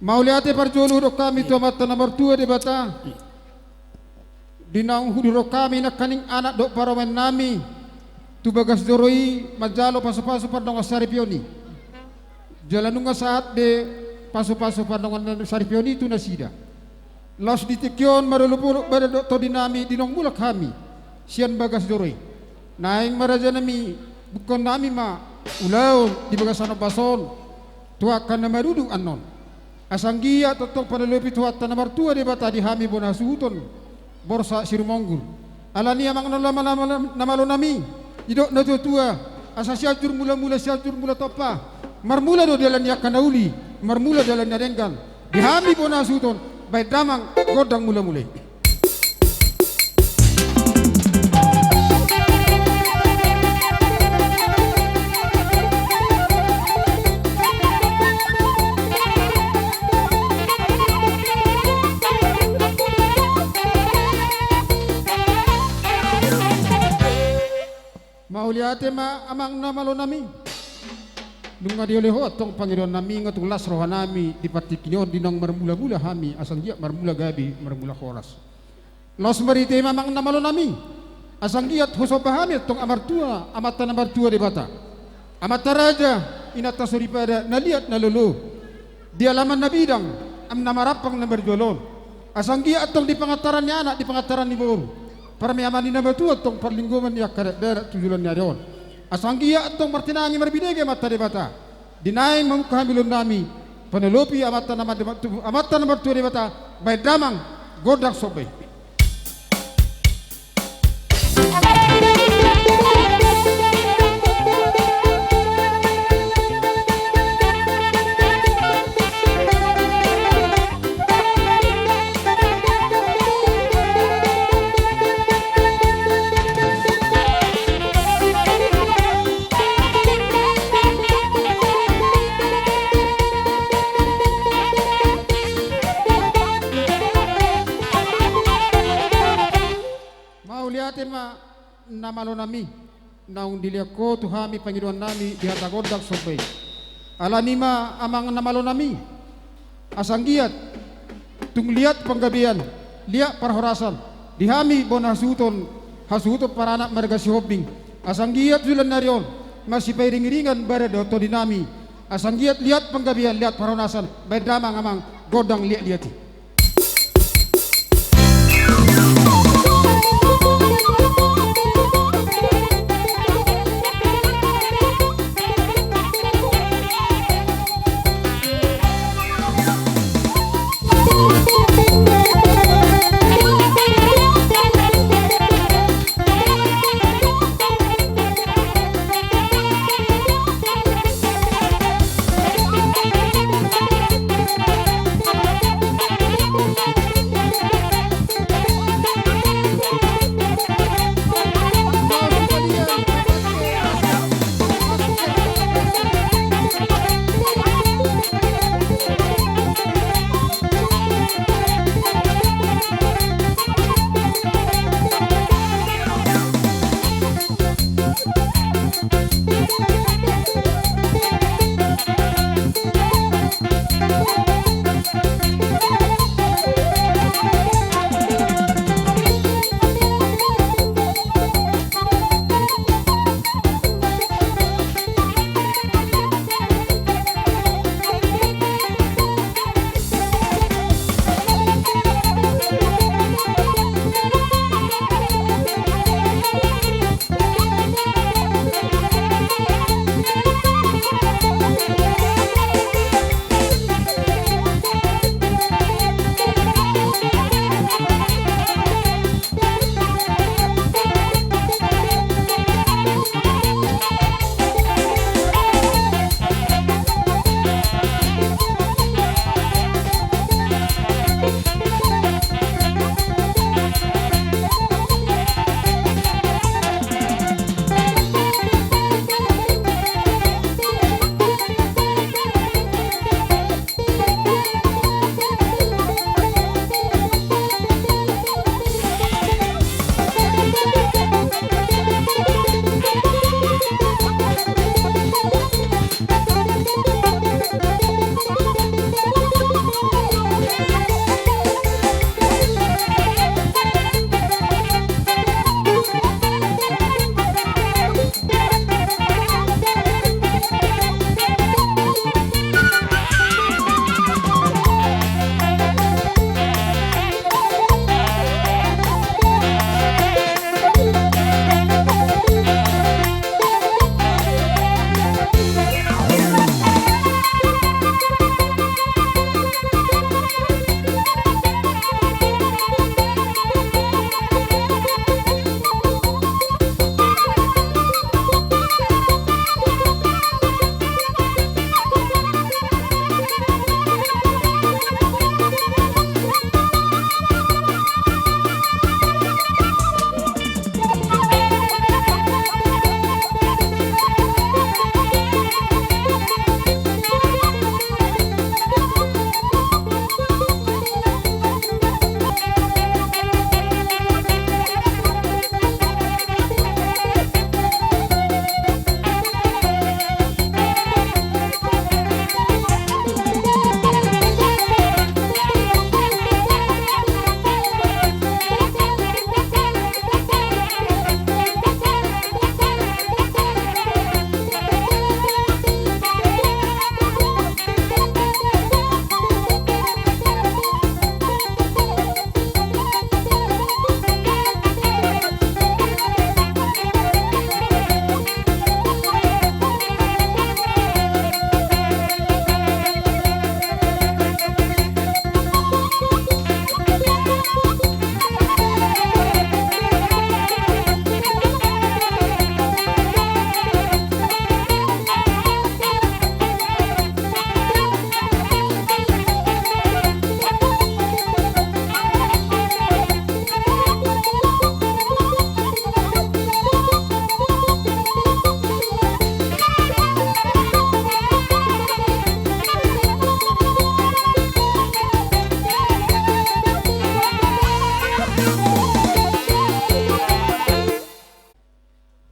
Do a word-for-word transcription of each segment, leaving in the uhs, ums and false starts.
Mauliate parjolo didok hami tu Amanta na martua Debata. Di naung hudurhon hami nangkaning anak dohot parumaen nami tu bagas joro i manjalo pasupasu pardongansaripeon i. Jala nunga sahat be pasupasu pardongansaripeon i tu nasida. Laos di tingki on marolopolop badan dohot tondi nami di naung mulak hami sian bagas joro i. Naeng ma raja nami, bungkahon nami ma ulaon di bagasan ombas on tu angka na marudut annon. Asa anggiat tongtong panelopi Tuhanta na martua Debata di hami bona hasuhuton Borsak Sirumonggur. Alani amang na malo, na malo, na malo nami, didok natuatua, asa Sianjur Mulamula, Sianjur Mulatompa. Marmula do dalan ni angka na uli, marmula dalan na denggan. Di hami bona hasuhuton, baen damang gondang mulamula i. Mauliate ma amang na malo nami. Nunga dioloi ho antong pangidoan nami, nunga tung las roha nami di partingkian on di naung marmulamula hami, asa anggiat marmula gabe, marmula horas. Laos marhite i ma amang na malo nami, asa anggiat husomba hami antong Amanta na martua, Amanta na martua Debata, amanta raja, inanta soripada, na liat na lolo di alaman na bidang, am na marampang na marjual on. Asa anggiat antong di pangantaran ni anak, di pangantaran ni boru, parmeaman ni na matua antong parlinggoman ni angka dakdanak tu joloan ni ari on. Asa anggiat antong martinangi marbinege Amanta Debata di naeng mamungka hami ulaon nami, panelopi Amanta na mar-, Amanta na martua Debata, baen damang gondang somba i. Mauliate ma na malo nami, naung dilean ho tu hami pangidoan nami di hata gondang somba i. Alani ma amang na malo nami, asa anggiat tung liat panggabean, liat parhorasan di hami bona hasuhuton, hasuhuton paranak marga Sihombing. Asa anggiat joloan ni ari on masipairingiringan badan dohot tondi nami. Asa anggiat liat panggabean, liat parhorasan, baen damang amang gondang liatliat i.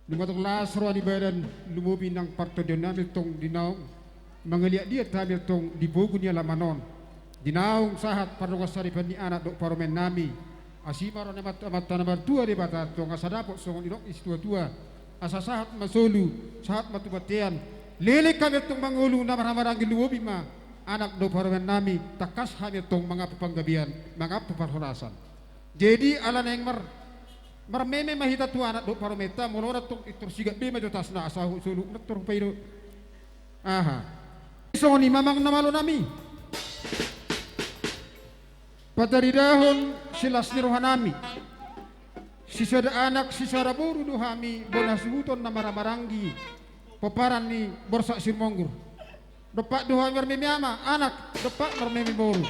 Nunga tong las roha ni badan, lumobi nang partondionnami tong di naung mangaliatliat hami tong di pogu ni alaman on. Di naung sahat pardongansaripeon ni anak dohot parumaennami, asi ma roha ni Amanta na martua Debata tong asa dapot songon nidok ni situatua, asa sahat ma solu, sahat ma tu bontean. Leleng hami tong mangolu na marhahamaranggi, lumobi ma anak dohot parumaennami, tangkas hami tong mangampu panggabean, mangampu parhorasan. Jadi ala naeng mar-, marmeme ma hita tu anak dohot parumaenta, molo adong tong pintor sigat be ma jo tasna asa solu pintor paido. Aha. Songon i ma amang na malo nami. Pataridahon silas ni rohanami. Sisada anak, sisada boru do hami, bona suhuton na marhahamaranggi, pomparan ni Borsak Sirumonggur. Dompak do hami marmeme ama, anak, dompak marmeme boru.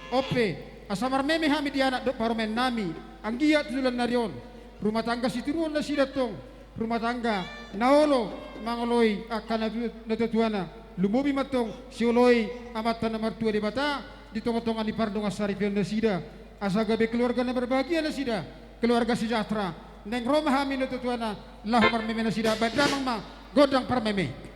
On pe, asa marmeme hami di anak dohot parumaennami, anggiat tu joloan ni ari on, rumah tangga sitiruon nasida tong, rumah tangga na olo mangoloi angka na tu-, natuatuana, lumobi ma tong sioloi Amanta na martua Debata di tongatonga ni pardongansaripeon nasida, asa gabe keluarga na berbahagia nasida, keluarga sejahtera. Naeng ro ma hami natuatuana laho marmeme nasida, bahen damang ma gondang parmeme.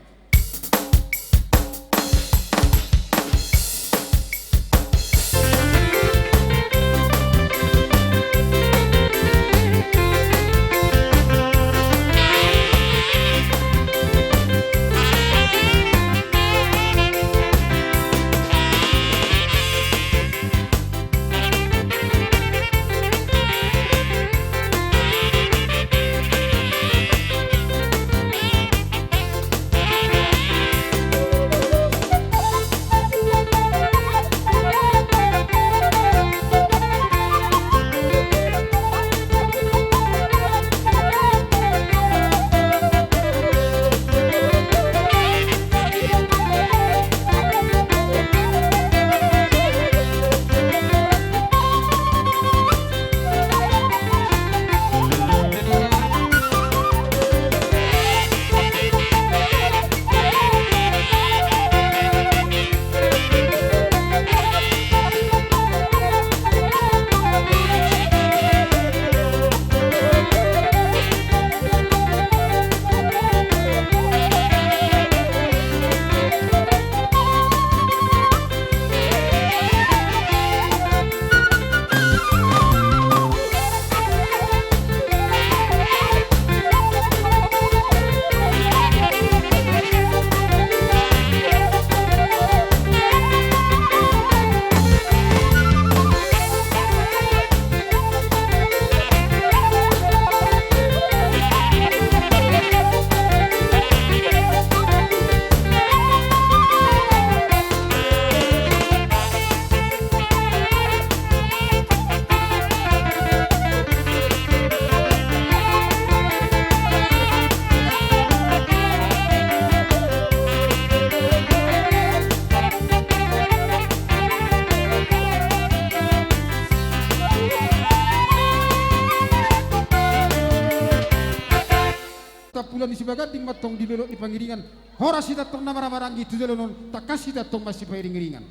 Tampulon ni Sibaganding ma antong di dolok ni Pangiringan. Horas hita antong na marhahamaranggi tu joloan on, tangkas hita antong masipairingiringan.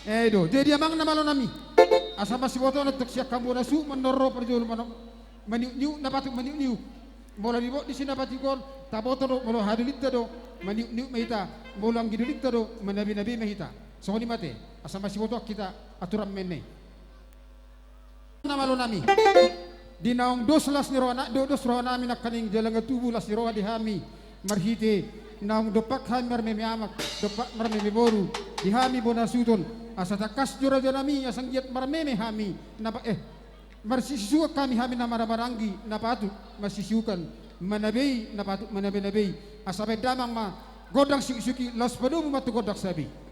Eh, i do. Jadi amang na malo nami, asa masibotohon antong sian hamu na suhut mandok ro parjolo manang maniukniuk na patut maniukniuk. Molo dibot disi na patut on, taboto do, molo hadolinta do, maniukniuk ma hita, molo anggidolinta do, manabenabe ma hita. Songon i ma ate, asa masibotohon hita aturan ma i. Na malo nami, di naung dos las ni roha na, do-, dos roha nami nangkaning jala nga tubu las ni roha di hami, marhite naung dompak hami marmeme amak, dompak marmeme boru, di hami bona suhut on, asa tangkas jo raja nami, asa anggiat marmeme hami, na pa-, eh, marsisuhukan hami, hami na marhahamaranggi, na patut marsisuhukan, manabei, na patut manabenabei, asa baen damang ma gondang siukisuki, laos padomu ma tu gondang sabi.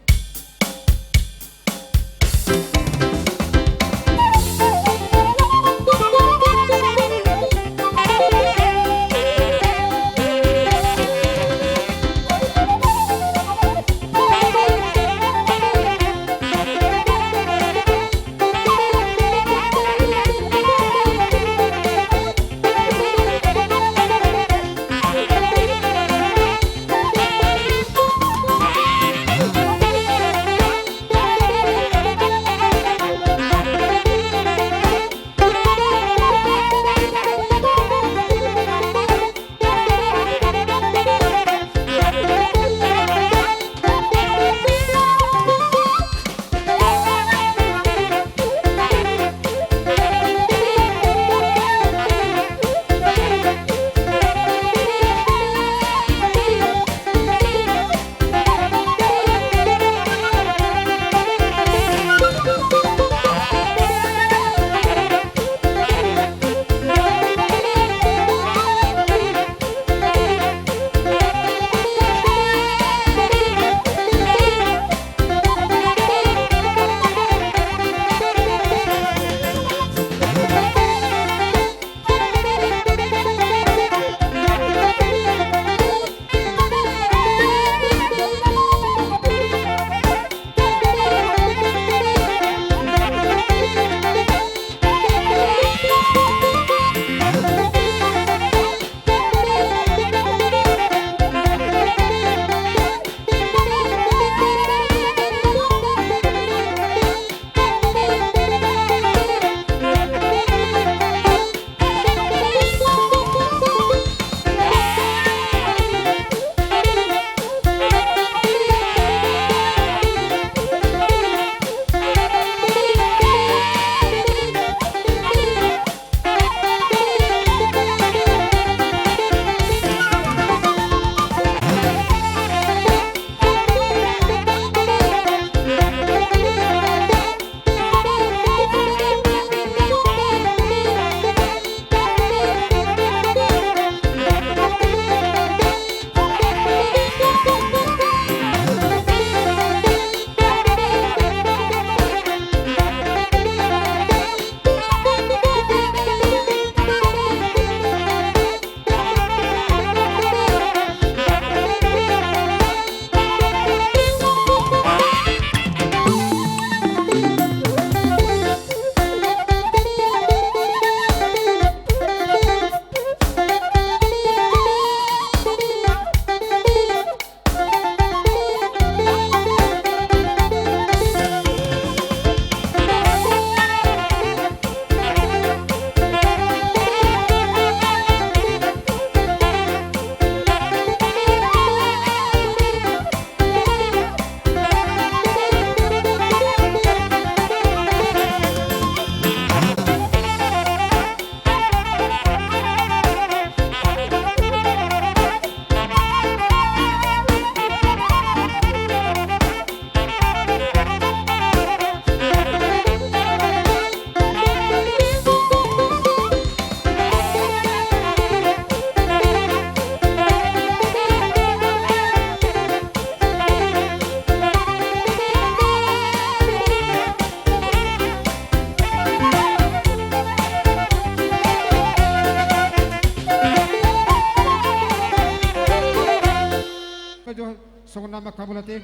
Songon nama kamu late.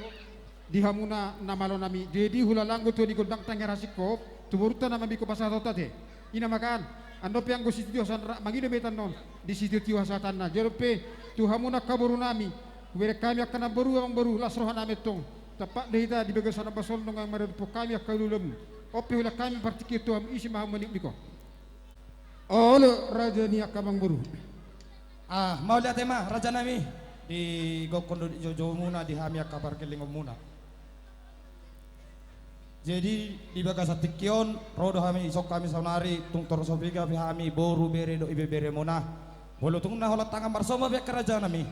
Di hamuna na malo nami, jadi hulala anggo tua ni gondang tangiang hasingkop, tu borunta na mambingkop pasahatonta ate. I ma kan, andon pe anggo sitio-tio hasahatan rap mangido be tannon, di sitio-tio hasahatanna. Jolo pe, tu hamu angka boru nami, hubereng hami angka namboru, amangboru, las roha nami antong. Tampak do hita di bagasan ombas on, nunga maradophon hami angka ulaonmu. On pe huulahon hami partingkian tu hamu, isi ma hamu maningkos. Olo, raja ni angka amangboru. Ah, mauliate ma, raja nami. Digokhon do di joujou muna di hami angka pargellengon muna. Jadi, di bagasan tingki on, ro do hami, dison hami saonari, tung torop so piga pe hami, boru, bere dohot ibebere muna. Molo tung na holan tangan marsomba pe angka raja nami,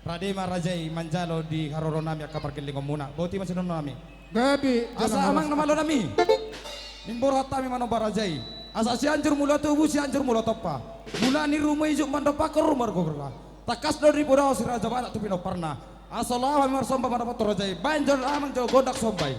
rade ma raja i manjalo di haroro nami angka pargellengon muna. Boti ma sidohonon nami. Gabe. Asa jala amang horas na malo nami, nimborat hami manomba raja i. Asa Sianjur Mula Tubu, Sianjur Mula Tompa. Mula ni ruma ijuk mandompakhon ruma ni gogorna. Tangkas do dipoda si Raja Batak tu pinomparna. Asa laho hami marsomba mandompakhon raja i. Baen jolo amang jolo gondang somba i.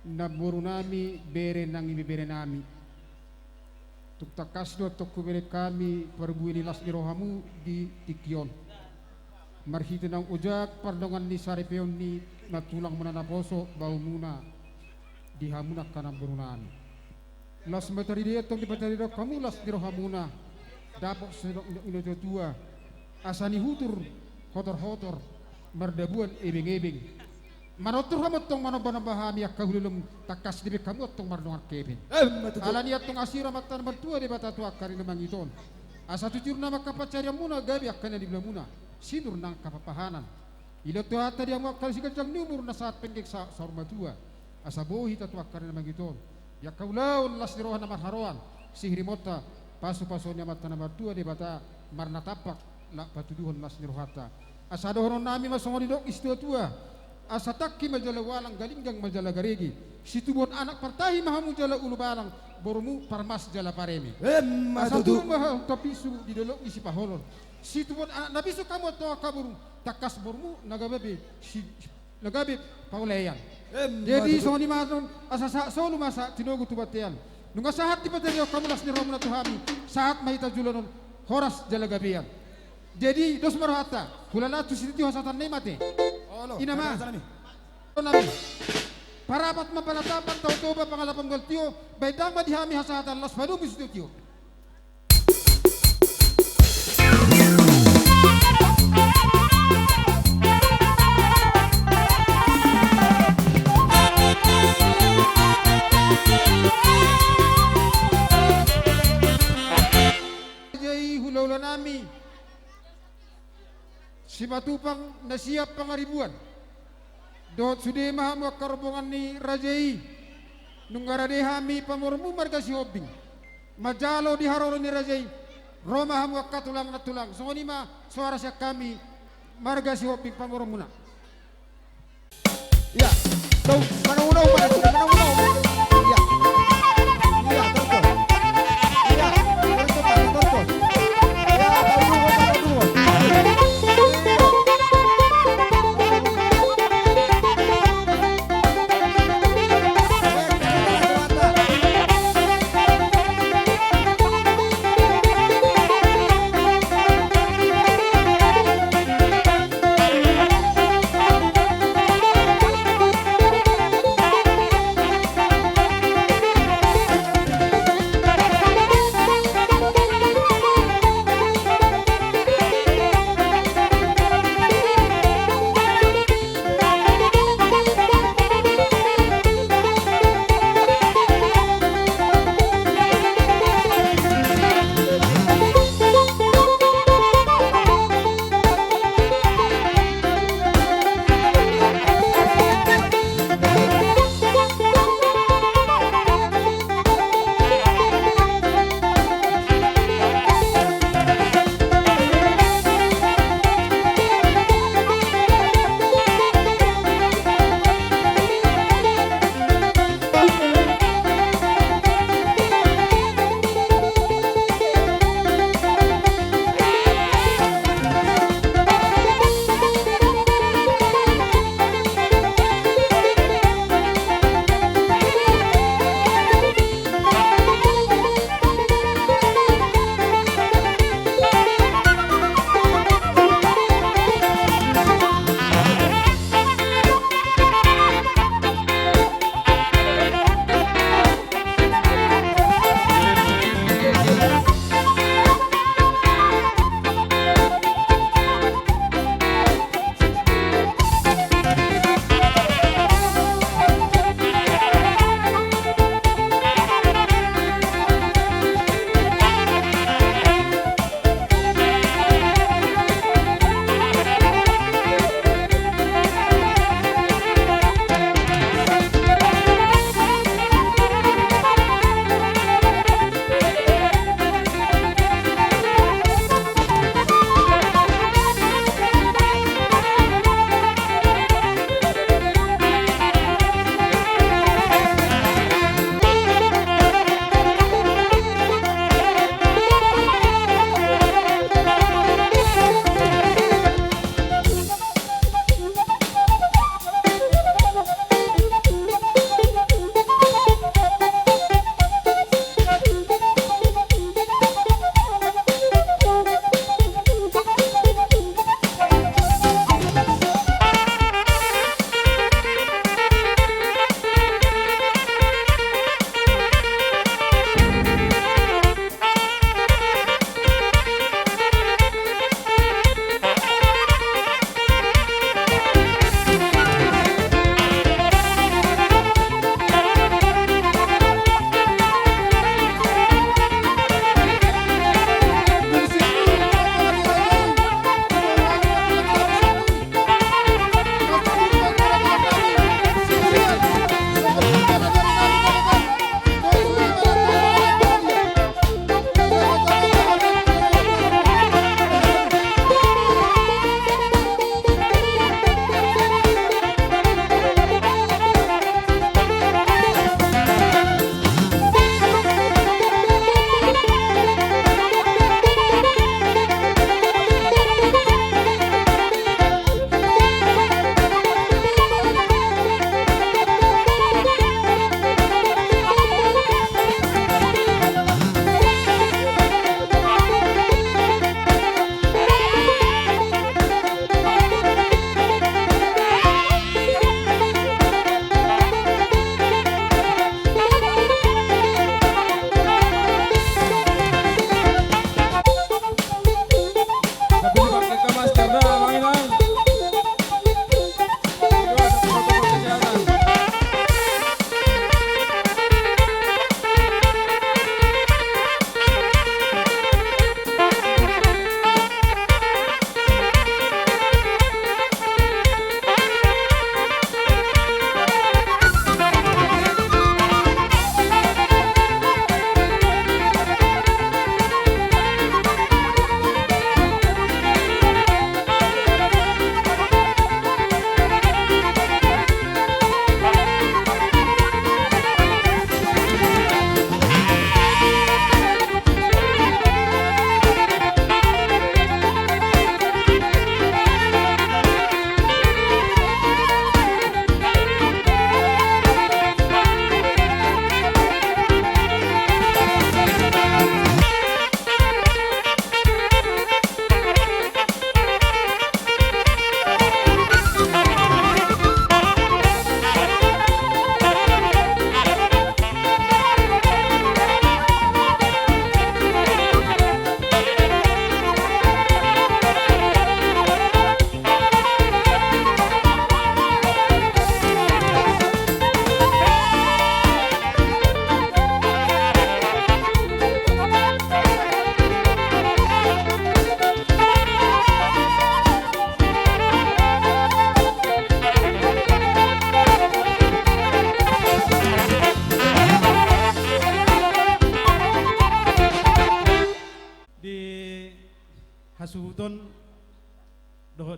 Namboru nami, bere nang ibebere nami. Tung tangkas do antong hubereng hami parbue ni las ni rohamu di tingki on. Marhite naung ojak pardongan ni saripeon ni nantulang muna naposo baomuna di hamuna angka namboru nami. Las ma tarida i antong dipataridahon hamu las ni rohamuna. Dapot songon nidok ni natuatua. Asa nihutur hotorhotor, mardabuan ebengebeng. Manortor hamu antong manombanomba hami angka hulolom, tangkas dibaen hamu antong mardongan hepeng. Emma tutu. Alani antong asi Amanta na martua Debata tu angka ari na mangihut on. Asa tutu na angka pansarianmuna gabe angka na niulamuna, sinur nang angka papahanan. Dilehon Tuhanta di hamu angka siganjang ni umur na sahat penggeng sa-, saur matua. Asa boi hita tu angka ari na mangihut on di angka ulaon las ni roha na marharoan, sihirimonta, pasupasuon ni Amanta na martua Debata, marnatampak, laho patuduhon las ni rohanta. Asa dohonon nami ma songon nidok ni situatua: Asa tangki ma jala ualang, galinggang ma jala garege. Situbuhon anak partahi ma hamu jala ulubalang, borumu parmas jala pareme. Emma tutu. Asa tubu ma hamu tapisu di dolok ni sipaholon. Situbuhon anak na bisuk hamu antong angka boru, tangkas borumu na gabe si-, na gabe paulaian. Emma tutu. Jadi songon i ma annon, asa sahat solu ma sahat tinogu tu bontean. Nunga sahat dipataridahon hamu las ni rohamuna tu hami, sahat ma hita joloan on horas jala gabean. Jadi dos ma rohanta, hulala tu sitio hasahatanna i ma te. Olo, i ma. Nami. Parapat ma panatapan, Tao Toba pangalap, Amgal Tio, baen damang ma di hami hasahatan las padomu sitio. Jadi hulahula nami, Simatupang na siap Pangaribuan. Dohot sude ma hamu angka rombongan ni raja i. Nunga rade hami pamoruonmu marga Sihombing manjalo di haroro ni raja i. Ro ma hamu angka tulang nantulang. Songon i ma soara sian hami marga Sihombing pamoruonmuna. Iya. Tau, manaunau, manaunau, manaunau. Iya. Iya, terus, terus. Iya, terus, terus, terus. Iya, tau dulu, tau dulu.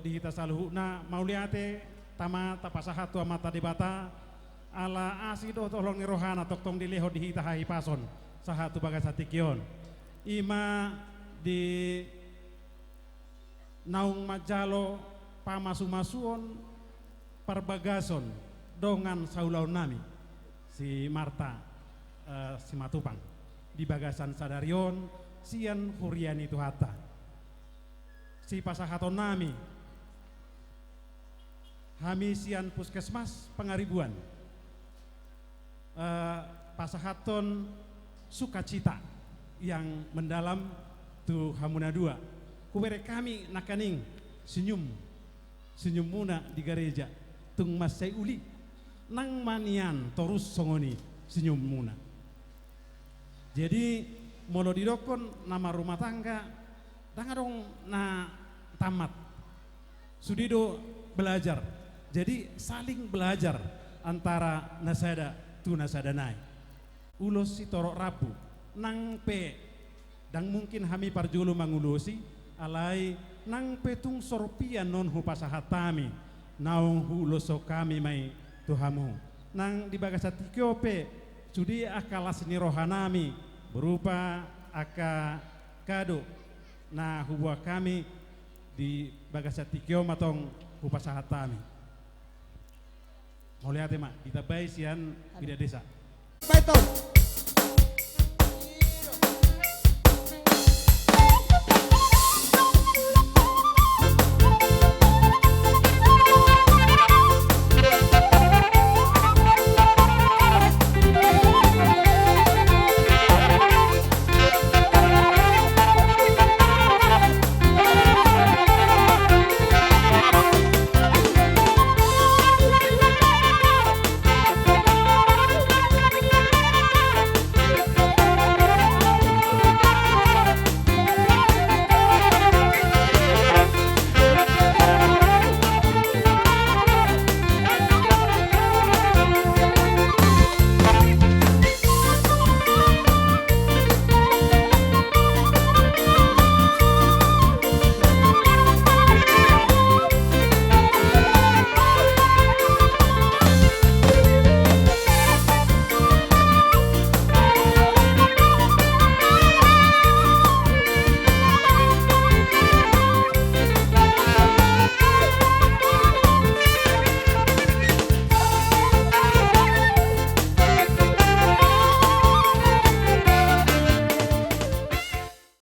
Di hita saluhutna, mauliate tama tapasahat tu Amanta Debata, ala asi dohot holong ni rohana tongtong dilehon di hita hahipason sahat tu bagasan tingki on. I ma di naung manjalo pamasumasuon parbagason dongan saulaonnami si Marta, eh, Simatupang di bagasan sadari on sian huria ni Tuhanta. Sipasahatonnami, hami sian Puskesmas Pangaribuan, eh, pasahathon sukacita yang mendalam tu hamu na dua. Hubereng hami nangkaning senyum, senyummuna di gareja, tung mansai uli, nang ma nian torus songon i senyummuna. Jadi, molo didokkon na marrumah tangga, ndang adong na tamat. Sude do belajar. Jadi, saling belajar antara na sada tu na sada nai. Ulos sitorop rambu, nang pe ndang mungkin hami parjolo mangulosi, alai nang pe tung sorpian on hupasahat hami, naung huuloshon hami ma i tu hamu. Nang di bagasan tingki on pe, sude angka las ni rohanami, berupa angka kado na huboan hami di bagasan tingki on ma tong hupasahat hami. Mauliate ma, ditambai sian bidan desa. Baik, tong.